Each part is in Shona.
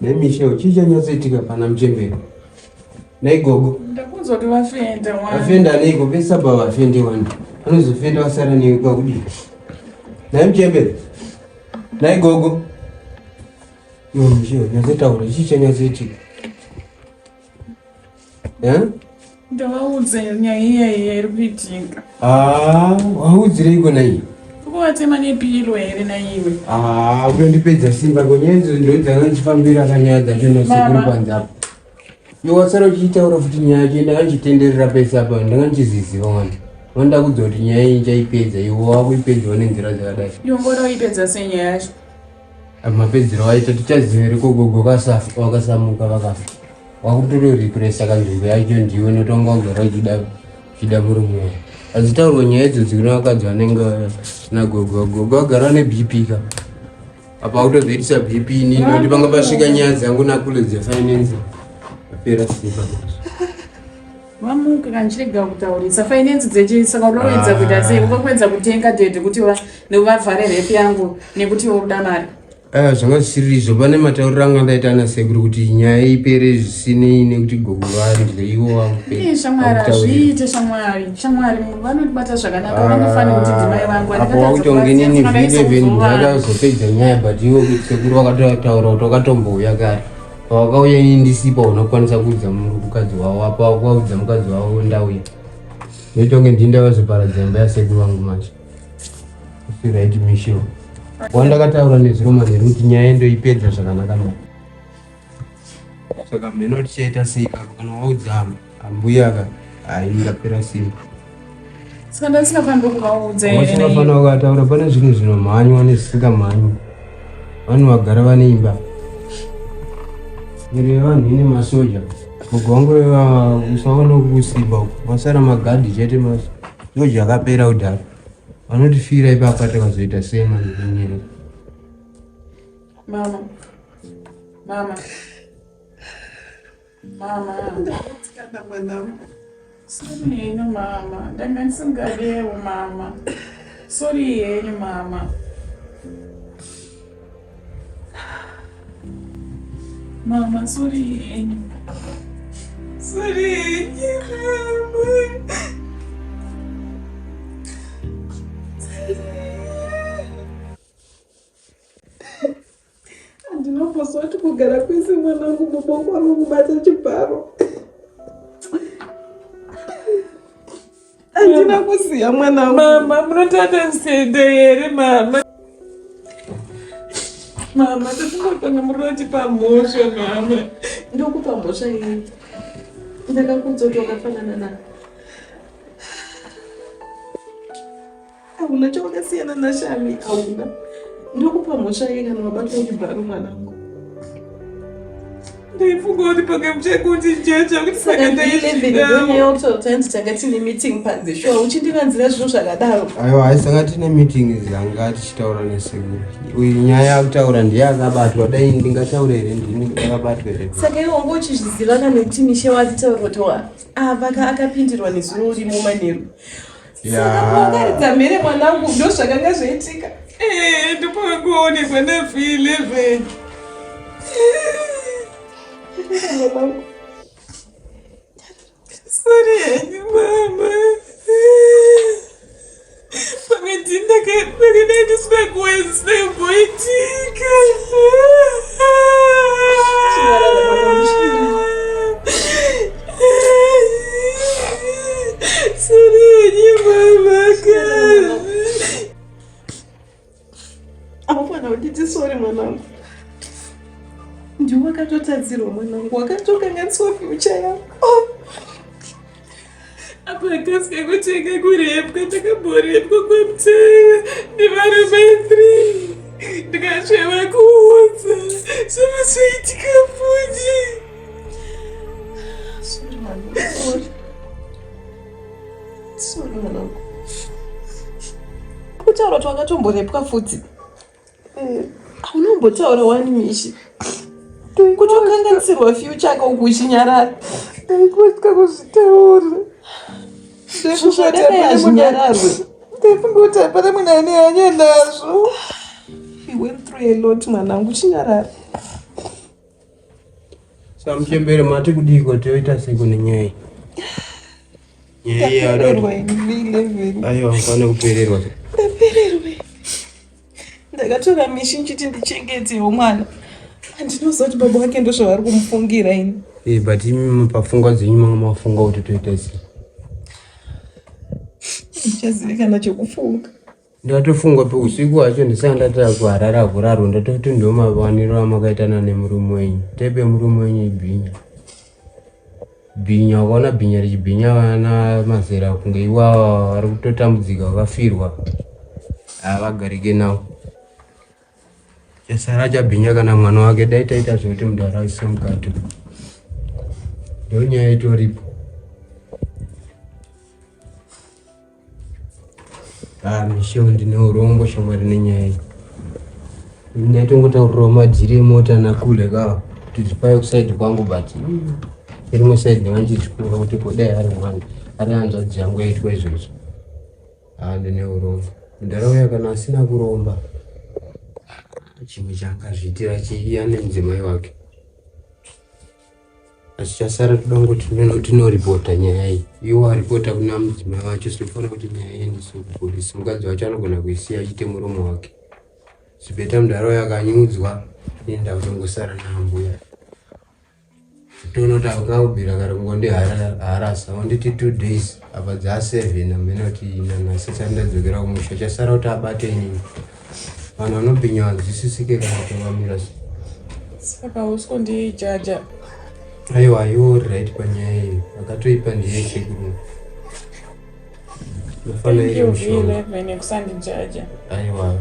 Nemichel, chii chanyatsoitika pana muchembere? Nhai gogo. Ndakunzwa kuti vafenda wani. Vafenda neiko vese apa vafende wani. Vanozofenda vasara newe kwakudii? Nhai muchembere. Nhai gogo. Iwe Michel, nyatsotaura chii chanyatsoitika? Eh? Ndavaudze nyaya iya iya iri kuitika. Ah, waudzireiko nai? Kuvatema nepilo here naiwe? Ah, unondipedza simba ngo nyaya idzo ndodzanga ndichifambira kanyaya dzacho nasekuru panze apo. Iwe wasara uchiitaura futi nyaya yacho ndanga ndichitenderera pese apa ndanga ndichiziziva wani. Wanda kudza kuti nyaya iyi ndichaipedza iwe wakuipedzawo nenzira dzakadai. Iwe ngoda uipedza sei nyaya yacho? Mapedzero aita tichaziva here ko gogo wakasamuka vakafa. Wakutotoripresa kanzvimbo yacho ndiwe unotonga wagara uchida uchida murume wako. Hadzitaurwe nyaya idzodzi kune vakadzi vanenge nagogo. Gogo vagara neBP ka. Apa wakutozoitisa BP inini nekuti panga pasvika nyaya dzangu nakule dzefinance. Apera simba. Vamuka kana chirega kutaurisa finance dzechi saka unoedza kuita sei? Ukakwedza kutenga dhedhi kuti vavhare repi yangu nekuti wokuda mari. Aya zvanga zvisiri izvo pane matauriro anga ndaita ana sekuru kuti nyaya ipere zvisinei nekuti gogo varudye ivo vakupe. Shamwari hazviite shamwari shamwari vanotibata zvakanaka vangofanira kuti ndimai vangu apo wakutonge inini v11 ndakazopedza nyaya but ivo sekuru vakatotaura kuti wakatombouya kare pawakauya ini ndisipo unokwanisa kuudza mukadzi wavo apa wakuudza mukadzi wavo ndauya ndoitonge ndini ndavazoparadza imba yasekuru vangu manje. Right Michelle. Wandakataura nezuro manheru kuti nyaya ndoipedza zvakanaka naka. Saka mheno tichaita sei ipapo kana waudza ambuya ka hayi ndapera simba. Saka ndasingafaniri kuvaudza here? Usingafanira kuvataura pane zvinhu zvinomhanywa nezvisingamhanywi. Vanhu vagara vane imba. Miri yevanhu ine masoja. Gogo wangu usaona kusiba uko. Masara magadhi chete masoja akapera kudhara. Vanotifira ipapa takazoita sei manje. Mama. Mama. Mama. Ndabatikana mwanangu. Sorry henyu mama. Ndanga ndisingadewo mama. Sorry henyu mama. Mama, sorry henyu. Sorry henyu mama. Handinombozwa kuti kugara kwese mwanangu muboko ari kubata chibharo. Handina kuziya mwanangu. Mama, munotata nsende here mama? Mama, tatingotanga murotipa mhosva mama. Ndokupa mhosva iyi. Ndakakuudza kuti wakafanana na Hauna chawakasiyana naShami, hauna. Ndokupa mhosva yei kana wabatwa chibharo mwanangu? Ndaifunga kuti pamwe muchakundijaja kuti saka ndaizvidawo. Tanga tine meeting panze shuwa uchindivanzira zvinhu zvakadaro. Aiwa, haisanga tine meeting zanga tichitaura nesekuru. Uyu nyaya yakutaura ndiye akabatwa, dai ndingataura here ndini akabatwa here? Saka iwe wanga uchizviziva kana kuti Mishe watitaura kuti ava akapindirwa nezuro urimo manheru. Saka mhere mwanangu ndozvakanga zvaitika. Eh, ndopakuonekwa na V11. Mwanangu. Sorry henyu mama. Pamwe ndinakadai ndisina kuuya zvisina kumboitika. Aufana kunditi sorry mwanangu. Ndiwe wakatotadzirwa mwanangu, wakatokanganiswa future yako. Apa akasika kutenga kurepwa, ndakamborepwa kwamutera nevarume 3 ndikasveva kuudza zvava zvaitika futi. Sorry mwanangu, sorry. Sorry mwanangu. Kutaura kuti wakatomborepwa futi. Hauna kumbotaura wani Mishi. Kutokanganisirwa future yako uku uchinyarara. Ndaikotya kuzvitaura. Zvakadai hazvinyararwe. Ndaifunga kuti hapana munhu ane hanya nazvo. You went through a lot mwanangu, chinyarara. Samuchembere mati kudiiko toita sei kune nyaya iyi? Nyaya iyi yada kuti aiwa mufane kupererwa. Ndapererwa. Ndakatora mishi nchiti ndichengetewo mwana. Andinoziva kuti baba wake ndozvavari kumufungira ini. Eh, but imi pafungwa dzenyu manga mafunga kuti toita sei? Ndichazive kana chekufunga. Ndatofunga peusiku hwacho ndisati ndataya kuHarare hakurarwa ndatoti ndomawaniro amakaitana nemurume wenyu. Type yemurume wenyu ibhinya. Bhinya ukaona bhinya richibhinya vana mazera kunge iwawa vari kutotambudzika vakafirwa havagarike nawo. Chasara chabhinya kana mwana wake dai taita zvekuti mudhara aise mukati. Ndonyaya itoripo. Ah, Michelle ndine urombo shamwari nenyaya iyi. Ndaitongotaurirawo madhiri emota nakule ka kuti zvipaye kusaidi kwangu but rimwe saidi ndanga ndichizvikura kuti kodai ari mwana ari hanzvadzi yangu yaitwa izvozvo. Ah, ndine urombo. Mudhara kana asina kuromba chimwe chaangazviitira chii ane mudzimai wake. Asi chasara toda kungoti tinoripota nyaya iyi. Iwo waripota kuna mudzimai wacho sinofanira kuti nyaya iendeswe kupolisi. Mukadzi wacho anogona kuisiya achiite muromo wake. Zvibheta mudhara uyo akanyudzwa enda kutongosara naambuya. Toona kuti akangobvira kare kungondiharasa wonditi 2 days apa dzaa 7 hameno kuti nanhasi sati ndadzokera kumusha chasara kuti abate inini. Vanhu vanobhinya vanzwisisike kana kuti vamira sei. Saka usikundijaja. Aiwa iwe uri right panyaya iyi. Akatoipa ndiye sekuru. Ndofanira Thank iri you mushonga. V11 nekusandijaja. Aiwa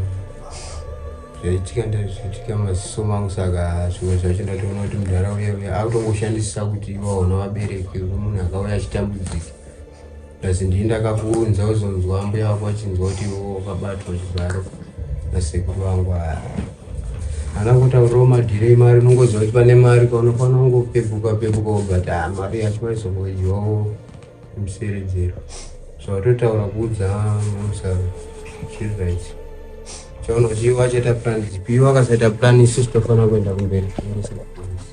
zvaitika ndazviitika maziso mangu saka zvimwe zvacho ndatoona kuti mudhara uye uye akutongoshandisa kuti iwaona vabereki uri munhu akauya achitambudzika plus ndii ndakakuunza uzonzwa ambuya vako vachinzwa kuti iwe wakabatwa chibharo nasekuru vangu aya ana kutaurirawo madhiri emari unongoziva kuti pane mari paunofanira kungopepuka pepuka but ah, mari yacho waizongodyiwawo museredzero zvawatotaura kuudza musa chiri right chaona kuti iwe achaita plan dzipi iwe akasaita plan isusu tofanira kuenda kumberi toendesa kupolisi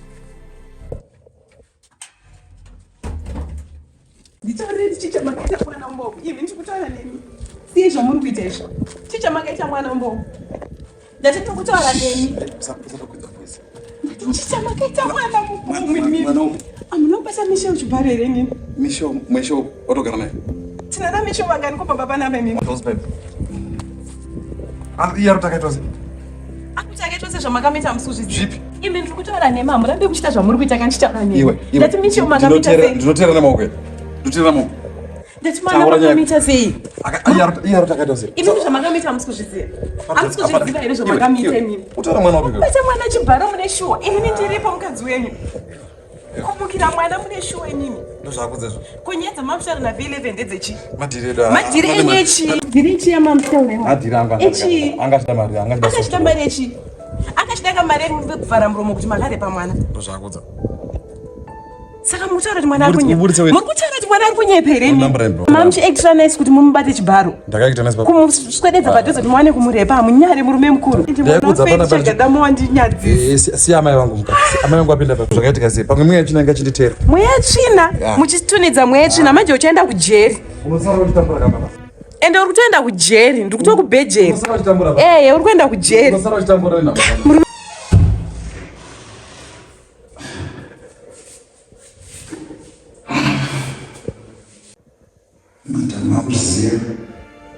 Nditaurire chii chamakaita mwana mboko? Imi ndiri kutaura nemi. Siye zvamuri kuita izvi. Chii chamakaita mwana mboko? Ndati ndiri kutaura nemi. Ndati chii chamakaita mwana mboko? Amuna kubata Michelle chibharo here inini? Michelle, Michelle, watogara naye. Tinana Michelle vangani ko baba panapa imimi? Those baby. Iye ari takaitwa sei? Akuti akaitwa sezvamakamuita musi uzviziva. Zvipi? Imi ndiri kutaura nemi hamurambe muchiita zvamuri kuita kana ndichitaura nemi. Iwe, iwe. Ndati Michelle makamuita sei? Ndinoteera nemaoko edu. Ndinoteera nemaoko. Ndati mwana makamuita sei? Iye ari takaitwa sei? Imi zvamakamuita hamusi kuzviziva. Hamusi kuzviziva here zvamakamuita imimi? Utaura mwana wapi? Kubata mwana chibharo mune shuwa. Inini ndiripo mukadzi wenyu. Kumukira mwana mune shuwa imimi. Ndozvaakudza izvo. Ko nyaya dzamamutaura na V11 ndedzechi? Madhiri edu. Madhiri enyu echii? Dhiri ichi yamamutaura imwe. Madhiri angu Echii? angachida mari, angachida. Akachida mari echii? Akachida kamari yekuvhara muromo kuti makarepa mwana. Ndozvaakudza. Saka muri kutaura kuti mwana ari kunyepa. Uburitse wena. Muri kutaura kuti mwana ari kunyepa here imi? Number bro. Mamuchi extra nice kuti mumubate chibharo. Ndakaita nice baba. Kumuswededza padhuze kuti muwane kumurepa hamunyare murume mukuru. Ndaikudza pana pana. Chagadamu wandinyadzisa. Eh, siya amai vangu mukati. Amai vangu vapinda pa. Zvakaitika sei? Pamwe mweya tsvina inga chinditeera. Mweya tsvina Yeah. muchitunidza mweya tsvina manje uchaenda kujeri. Unosara uchitambura kamba. Ende uri kutoenda kujeri, ndiri kutokubhejeri. Unosara uchitambura. baba. Eye uri kuenda kujeri. Unosara uchitambura nina baba. Madam, akuziva.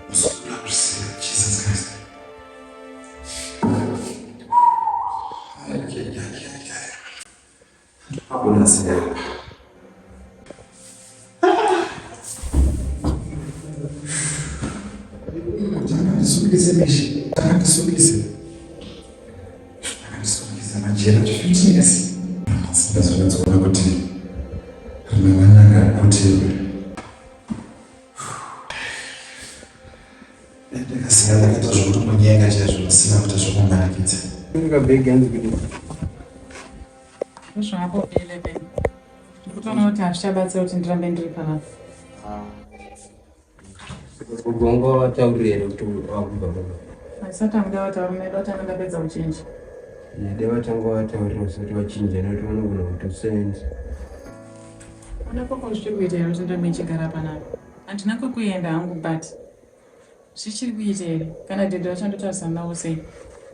Musukuru akuziva. Jesus Christ. Hakuna sera. Akandisungise mishi. Akandisungise. Akandisungisa majera 15 years. Ndazonyatsoona kuti rimwe manyanga kuti ndakasiya ndakaita zvekutomunyenga chaizvo ndisina kuita zvekumanikidza. Kabhegi hanzi kudii? Ndozvako V11. Ndikutoona kuti hazvichabatsira kuti ndirambe ndiri panapa. Gogo wanga wataurira here kuti wakubva baba? Handisati ambuya vataura medu atanga ndapedza kuchinja. Dai vatanga vataurira usati vachinja nekuti vanogona kutosenza. Ona kwako zvichiri kuita here kuti ndirambe ndichigara panapa? Handina kwekuenda hangu but zvichiri kuita here? Kana dhedhi vacho ndotarisana navo sei?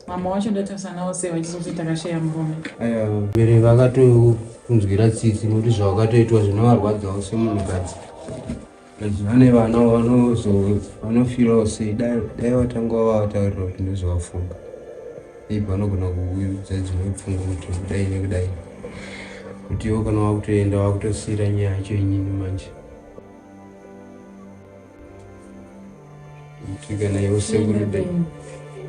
Mama wacho ndotarisana navo sei vachizoti takashaya murume? Aya, vabereki vakatokunzwira tsitsi nekuti zvawakatoitwa zvinovarwadzawo semunhukadzi. Vane vana vanofirawo sei dai vatanga vavataurira kuti ndozvavafunga maybe vanogona kuudza dzimwe pfungwa kuti kudai nekudai kuti iwo kana wakutoenda wakutosiira nyaya yacho inini manje kuti kana iwo sekuru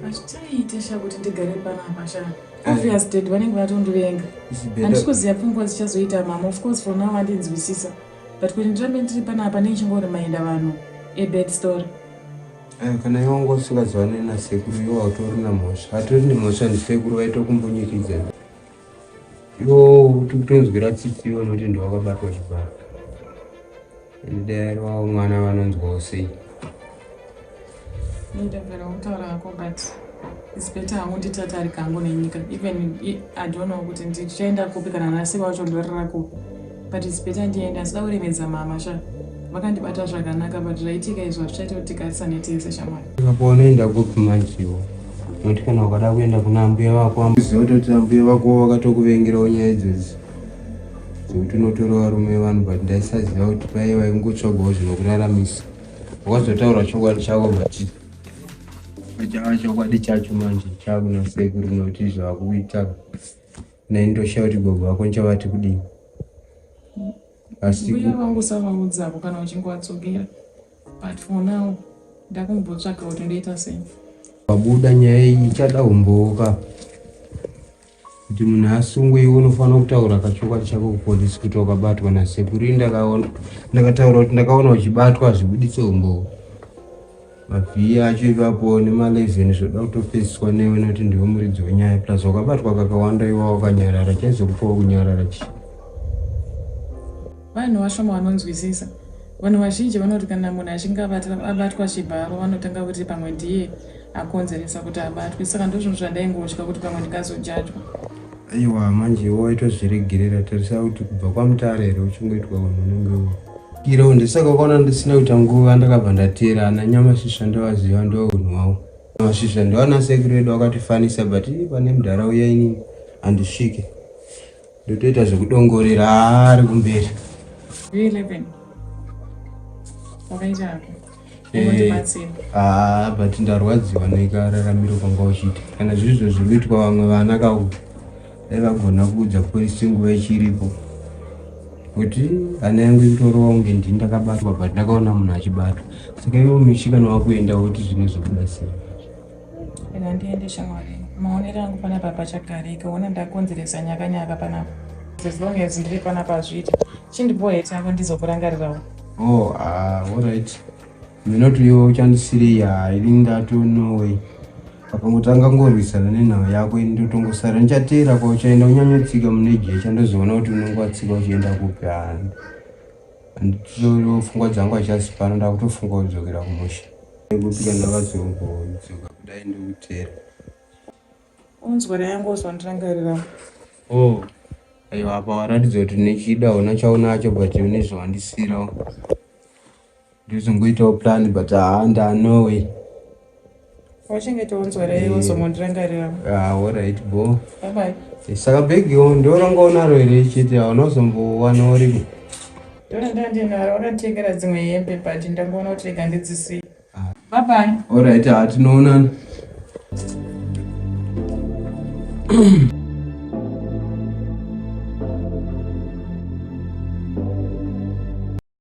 hazvichaite sha kuti ndigare panapa sha obvious dad vanenge vatondivenga handisi kuziva pfungwa dzichazoita mama of course for now vandinzwisisa but kuti ndirambe ndiri panapa nechingorimainda vanhu a bad story. Ayo kana iwe wanga usingazivane nasekuru iwe hautori namhosva hatori nemhosva ndisekuru vaitokumbunyikidza iwo uri kutonzwira tsitsi iwe unoti ndiwakabatwa chibharo dai ari wavo mwana vanonzwawo sei Ndabvira kutaura hako but it's better hangu nditatarika hangu nenyika even I don't know kuti ndichaenda kupi kana nhasi wacho ndorara kupi but it's better ndiende asida kuremedza mama sha vakandibata zvakanaka but zvaitika izvo hazvichaita kuti tigarisane tese shamwari Apo unoenda kupi manje iwe nokuti kana ukada kuenda kuna ambuya vako ambuziva kutoti ambuya vako vakatokuvengerawo nyaya idzodzi dzekuti unotora varume vevanhu but ndaisaziva kuti paye vaingotsvagawo zvinokuraramisa Wakazotaura chokwadi chako but chava chokwadi chacho manje chakuna sekuru nokuti zvakuita naindoshaya kuti gogo vako nichavati kudii asi mbuya vangu usavaudzako kana uchinge wadzokera but for now ndakumbotsvaga kuti ndoita sei pabuda nyaya iyi ichada umbowo ka Kuti munhu asungwe iwe unofanira kutaura kachokwadi chako kupolisi kuti wakabatwa nasekuru. Ini ndakataura kuti ndakaona uchibatwa hazvibuditse umbowo. Mavhiyi acho ipapo nema11 zvoda kutopedziswa newe nekuti ndiwe muridzi wenyaya plus wakabatwa kakawanda iwe wakanyarara chaizokupawo kunyarara chii? Vanhu vashoma vanonzwisisa. Vanhu vazhinji vanoti kana munhu achinge abatwa chibharo vanotanga kuti pamwe ndiye akonzeresa kuti abatwe saka ndozvinhu zvandaingotya kuti pamwe ndingazojajwa. Aiwa manje iwe waitozviregerera tarisa kuti kubva kwamutare here uchingoitwa unhu unenge iro ndisaka ukaona ndisina kuita nguva ndakabva ndateera ana nyamasvisva ndovaziva ndo unhu hwavo masvisva ndoana sekuru vedu vakatifanisa but pane mudhara uya inini handisvike ndotoita zvekudongorera ari kumberi 11 wakaita hako eh, ah, but ndarwadziwa nekararamiro kwanga uchiita kana zvirizvo zviri kuitwa vamwe vana kau dai vagona kuudza polisi nguva ichiripo kuti hana yangu ikutorova kunge ndini ndakabatwa but ndakaona munhu achibatwa saka ivo mishi kana wakuenda woti zvinozobuda sei Rega ndiende shamwari. Maonero angu panapa pachagarika. Ona ndakonzeresa nyaka nyaka panapa. As long as ndiri panapa hazviiti. Chindipowa heti yako ndizokurangarirawo. Oh, ah, all right. Minoti iwe uchandisirei ah, ini ndato no way. Pakangotanga ngorwisana nenhau yako ini ndotongosara ndichateera kwauchaenda unyanyotsika mune jecha ndozoona kuti unenge watsika uchienda kupi ah. Handitorewo pfungwa dzangu hachasi pano ndakutofunga kudzokera kumusha. Nekuti kana vazongodzoka kudai ndikuteera. Unzwa yangu uzondirangarira. Oh. Aiwa apa waratidza kuti nechida hauna chaunacho but une zvawandisiirawo. Ndozongoitawo plan but haa ndano way. Wachengeta unzwa rei uzomondirangarira. Ah, alright bo. Bye bye. Eh, saka bhegi ndoranga unaro here chete hauna kuzombowanawo rimwe? Ndona ndinaro wakatengera dzimwe hembe but ndangoona kuti rega ndidzisiye. Ah. Bye bye. Alright, ah tinoonana.